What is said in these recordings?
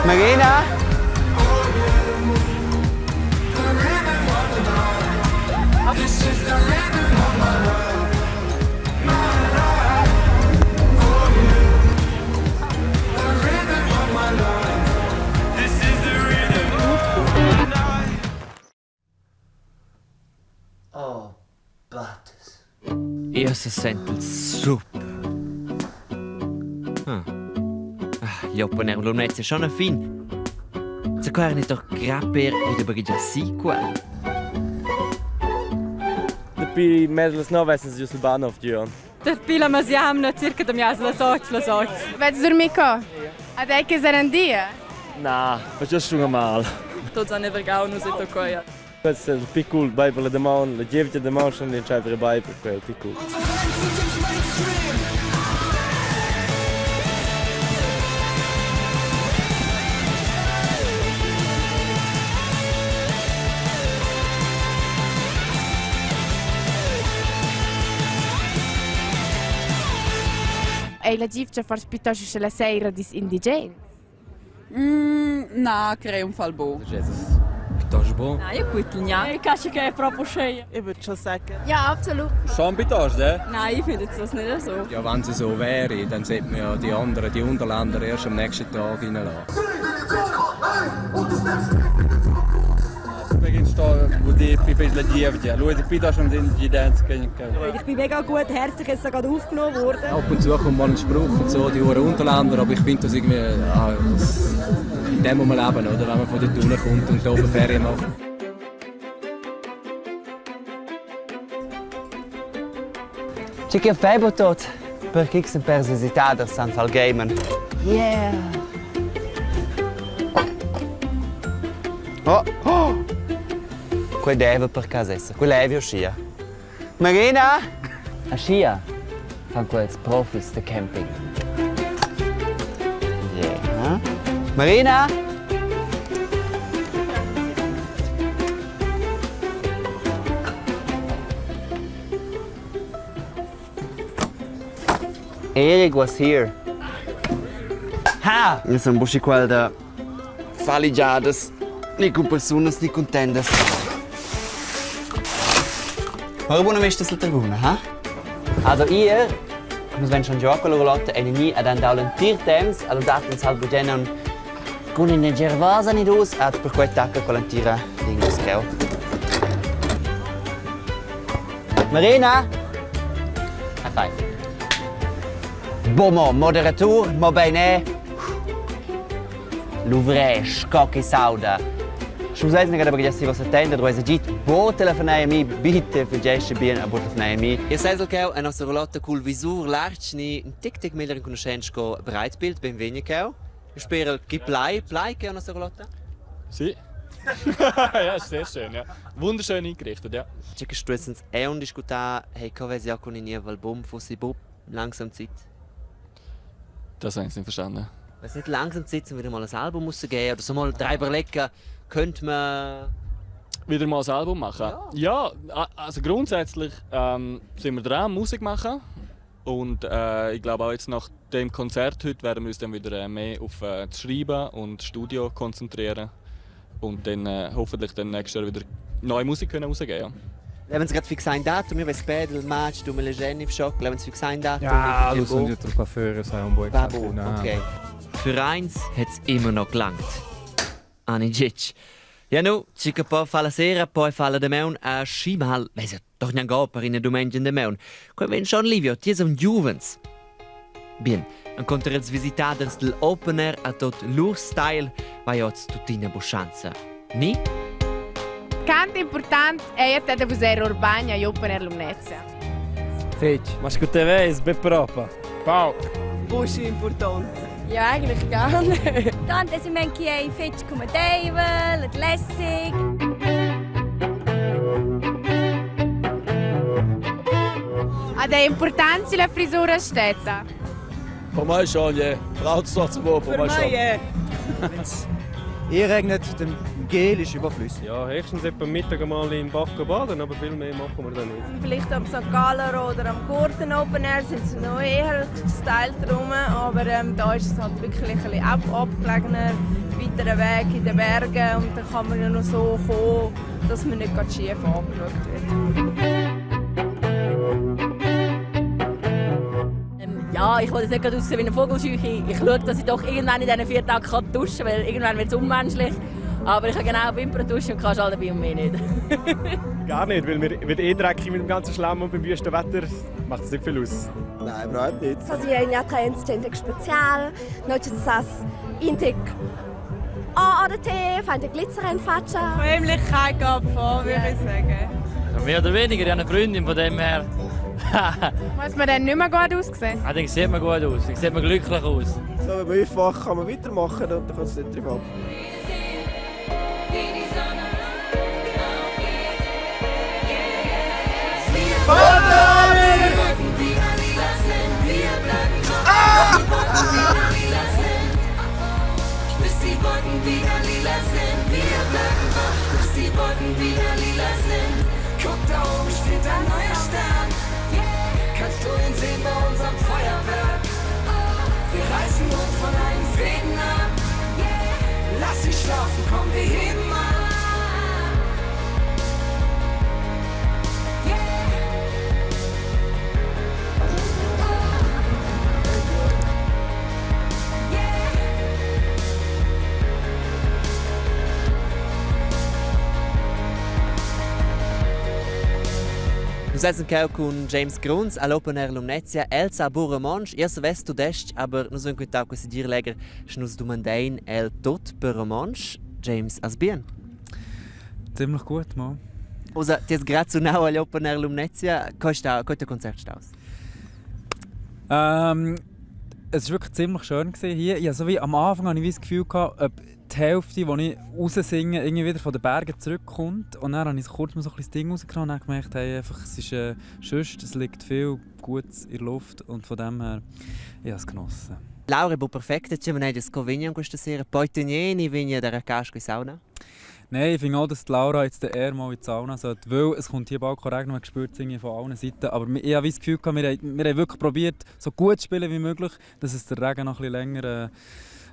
Marina? Oh, battes. Io se sentel super. Ah. Ah, gli opener Lumnezia schon a fin. Se qua era nicht doch grad per wieder baghegiar si quel. Dapi mez las nov essan giu sul Bahnhof Gion. Dapi la mesiamna circa da mias las otg, las otg. Vets dormir co? Ad ei che seran dia? Na, facess schon mal. Tots han evergau nus e toccoia. Questo è il piccolo beiber la damaun, la gievgia damaun schon entscheiver a beiber, quel piccolo. Ei la gievgia forse piuttosto sche la sera dis indigens? Mm, na, crei un fall bo. Piuttosto bo. Na, io quittel gnanc. Cacho che è proprio scheia. Ich würde schon sagen. Ja, absolut. Schon piuttosto, eh? Nein, ich finde das nicht so. Ja, wenn es so wäre, dann sollte man ja die anderen, die Unterländer erst am nächsten Tag reinlassen. Ich bin mega gut herzlich jetzt gerade aufgenommen worden. Ab und zu kommt mal ein Spruch und so, die Huren Unterländer, aber ich finde das irgendwie, ah, das, in dem muss man leben, oder? Wenn man von dort unten kommt und da oben Ferien macht. C'è che fai tot per ch'ix pers visitaders san fal gamen. Yeah! Oh, oh! Quei deva per cas esser. Quella è uscia. Marina! Aschia fan quels profis da camping. Yeah. Marina! Erik was here. Ha! Io sono buschi quel da faligiadas, ni cun persunas ni cun tendas. Ora buona vesta sulla tribuna, ha? Also ihr, nus vein schon già quella roulotte e ni ad andau l'entir temps, allo dat ins halt bugen un cun ina gervasa ni dus, ad per quei tacca quell'entira lingua scheu. Marina! High five. Bomo, moderatur, mo bein è. Luvrè, sco che sauda. Sche vus leis inaga baghegiar si vossa tenda, dueis agid bo telefonai a mi, bitte fetgescha bien a bo telefonai a mi. Io sesel cheu en nossa rulotta cul visur lartg ni in tic tic meglier enconuschent sco Breitbild, benvegni cheu. Io sperel che plai, plai cheu nossa rulotta? Sì. ja, ist sehr schön, ja. Wunderschön eingerichtet, ja. Tge che stuessens aunc discutar, hey, co vesi auch cun in niev album, fossi buc langsam Zeit? Das habe ich nicht verstanden. Weiss nicht langsam Zeit, um wieder mal ein Album rauszugeben oder so mal drei überlegen, könnte man wieder mal ein Album machen? Ja, ja also grundsätzlich ähm, sind wir dran, Musik machen. Und äh, ich glaube auch jetzt nach dem Konzert heute werden wir uns dann wieder äh, mehr auf äh, das Schreiben und das Studio konzentrieren und dann äh, hoffentlich dann nächstes Jahr wieder neue Musik können rausgeben ja. Levens grad fixar ein Datum, io veis Pedel, Match, du me legeni schock, levens fixar ein Datum. Ja, lu sun io troppo führen, sei un buc. Va bu, ok. Für eins hat's immer noch gelangt. Ani Gitsch. Ja nu, chi che po fa la sera, poi fa la damaun a schi mal, vesa doch gnanc per ina dumengia in damaun. Quei vegn schon Livio, ti es un giuvens. Bien, encunter ils visitaders del Open Air a tot lur style vai oz tuttina buschanza. Ni? Quant important è a te da vus Urbania e Open Air Lumnezia? Fetg. Ma scu te veis, be propa. Pau. Buschi important. Ja, eigentlich gar nicht. Tant es ich mein chi ei fetg cumadeivel ed lässig. Ad è important la frisura stetta. Per me schon, ja. Braucht's doch zum Per me schon. ja. Eh regnet, dann Gel ist überflüssig. Ja, höchstens etwa Mittag einmal in den Bach baden, aber viel mehr machen wir da nicht. Vielleicht am St. Galler oder am Gurten Open Air sind sie noch eher gestylt rum, aber da ist es halt wirklich ein bisschen abgelegener, weiterer Weg in den Bergen und dann kann man ja noch so kommen, dass man nicht gerade schief angeschaut wird. Ja, ich wollte jetzt nicht gerade aussehen wie eine Vogelscheuche. Ich schaue, dass ich doch irgendwann in diesen 4 Tagen duschen kann, weil irgendwann wird es unmenschlich. Aber ich habe genau Wimperntusche und Kaschal dabei und mehr nicht. Gar nicht, weil wir wird eh dreckig mit dem ganzen Schlamm und beim wüsten Wetter macht es nicht viel aus. Nein, überhaupt nicht. Also ich habe ein spezial, noch das Integ A oder T, fand ich Glitzer in Faccia. Räumlichkeit geht vor, würde ich sagen. Mehr oder weniger, ich habe eine Freundin von dem her. Muss man dann nicht mehr gut aussehen? Ich denke, sieht man gut aus, ich sieht man glücklich aus. So, wenn man aufwacht, kann man weitermachen und dann kommt es nicht drauf an. Bis die Wolken wieder lila sind, wir bleiben wach, bis die Wolken wieder lila sind. Guck, da oben steht ein neuer Stern. Kannst du ihn sehen bei unserem Feuerwerk? Wir reißen uns von allen Fäden ab. Lass sie schlafen, komm, wir heben ab. Nus essan cheu cun James Gruns all'Open Air Lumnezia. El sa bu romontsch, jeu savess tudestg, aber nus vein quintau quei segir legher, sche nus dumandein el tut per romontsch. James, has bien? Ziemlich gut, mal. Osa, ti has grad sunau agl Open Air Lumnezia. Co è stau, co è il concert staus? Es war wirklich ziemlich schön hier. Ich so wie, am Anfang hatte ich das Gefühl, gehabt, ob die Hälfte, die ich raussinge, irgendwie wieder von den Bergen zurückkommt. Und dann habe ich kurz mal so ein bisschen das Ding rausgenommen und dann gemerkt, hey, einfach, es ist sonst, es liegt viel Gutes in der Luft. Und von dem her, ich habe es genossen. Laura, bu perfecta che manegias co vegnan questa sera. Poi tenieni vegna da casco in sauna? Nein, ich finde auch, dass die Laura jetzt eher mal in die Sauna sollte, weil es kommt hier bald kein Regen, man spürt es irgendwie von allen Seiten. Aber ich habe das Gefühl, wir haben wirklich probiert, so gut zu spielen wie möglich, dass es der Regen noch ein bisschen länger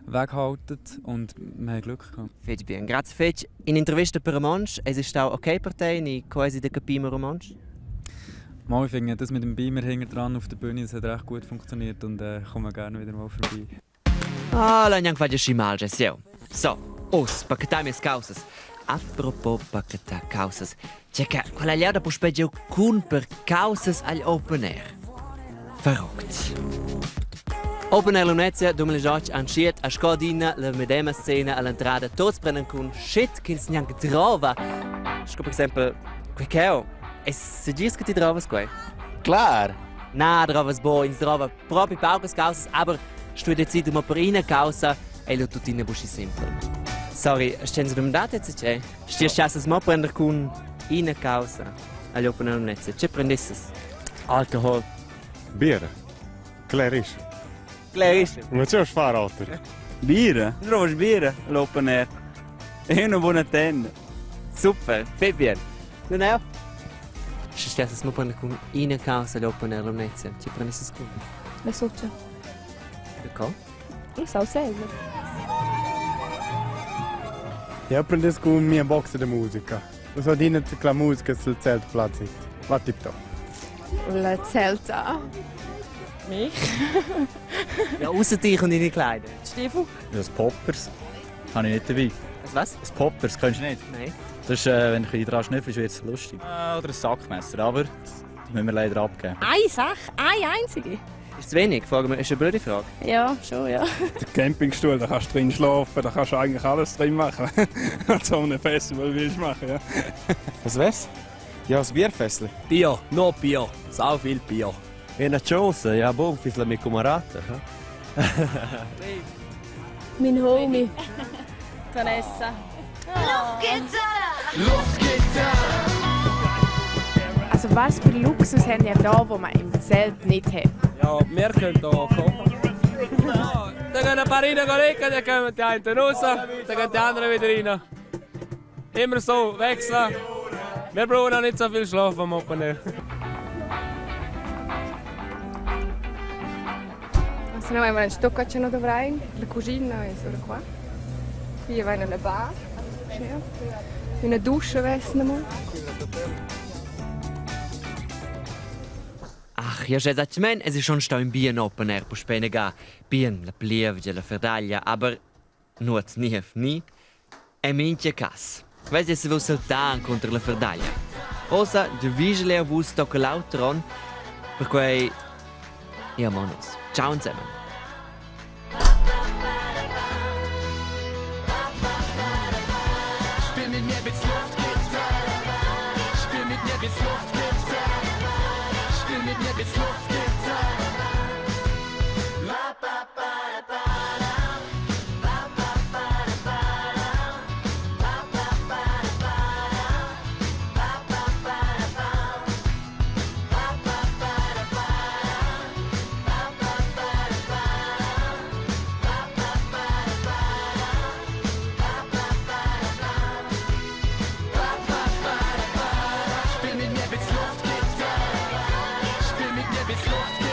weghaltet und wir haben Glück gehabt. Fetg bien, grazie fetg. In intervista per romontsch, es ist stau okay per te, ni quasi da capir romontsch? Mal, ich finde, das mit dem Beamer hinten dran auf der Bühne, das hat recht gut funktioniert und komme gerne wieder mal vorbei. Ah, la gnanc fatg aschi mal, gest jeu. So, uss, pachetai mias caussas. Apropos pachetar caussas. Tgei che quella gliauda puspei giu cun per caussas agl open air. Verrückt. Open Air Lumnezia 2018 entschiet a scodina la medema scena all'entrada. Tots prenden cun shit ch'ins gnanc drova. Sco per exempel quei cheu. Es segirs che ti drovas quei? Klar! Na, drovas bo, ins drova propi paucas causas, aber stui decider mo per ina causa ei lu tuttina buca simpel. Sorry, stenza domandate tgei? Sti chasas mo prender cun ina causa agl Open Air Lumnezia. Tge prendesses? Alkohol. Bier. Cler ist. Cler ist. Ma c'è far auter? Bier? Du trovas bier all'open air. E una buona tenda. Super, fai bien. Non è? Sche stessas mo prender cun ina causa agl Open Air Lumnezia, tge prendesses cun? La socia. Perché? Non so se. Io prendess cun mia box da musica. Lo so adina che la musica sul zelt plazit. Va tiptop. La Zelta. Mich? Ja, ausser dich und deine Kleider. Stiefel? Ja, das Poppers habe ich nicht dabei. Das was? Das Poppers kennst du nicht? Nein. Das ist, wenn du ein bisschen dran schnüffelst, wird es lustig. Oder ein Sackmesser, aber das müssen wir leider abgeben. Eine Sache, eine einzige. Ist zu wenig? Frage mir, ist eine blöde Frage. Ja, schon, ja. Der Campingstuhl, da kannst du drin schlafen, da kannst du eigentlich alles drin machen. An so einem Festival willst du machen, ja. Was wär's? Ja, das Bierfässli. Bier, nur Bier, sau viel Bier. È una chance, ja, boh, fis la mia camarada. Mein Homie. Vanessa. Luftgitarre! Also was für Luxus haben ihr da, wo man im Zelt nicht hat? Ja, wir können hier kochen. Da gehen ein paar rein, liegen, dann kommen die einen raus, dann gehen die anderen wieder rein. Immer so, wechseln. Wir brauchen auch nicht so viel Schlaf am Open Air. Also noi abbiamo un stocco che non dovrei, la cucina è solo qua. Qui va la bar, una dusche vessen wir. Ach, ja, sche sag men, es ist schon stau in bien open air puspei ga. Bien, la plievgia, la ferdaglia, aber nuot niev, ni? E mincha cas. Ves se vus saltar contra la ferdaglia. Ossa, du vigile a vus tocca l'auter on, perquei ja monos. Ciao zusammen. Spiel mit mir, bis Luft gibt. Spiel mit mir, bis Luft gibt. Spiel mit mir, bis Luft gibt. La ba ba da ba da. Ba ba ba da ba da. Ba ba ba da ba da. Ba ba ba da ba. Ba ba ba da ba da. Ba ba ba da ba da. Ba ba ba da ba da. Ba ba ba da ba. Ba ba ba da ba. Spiel mit mir, bis Luft gibt. Spiel mit mir, bis Luft gibt.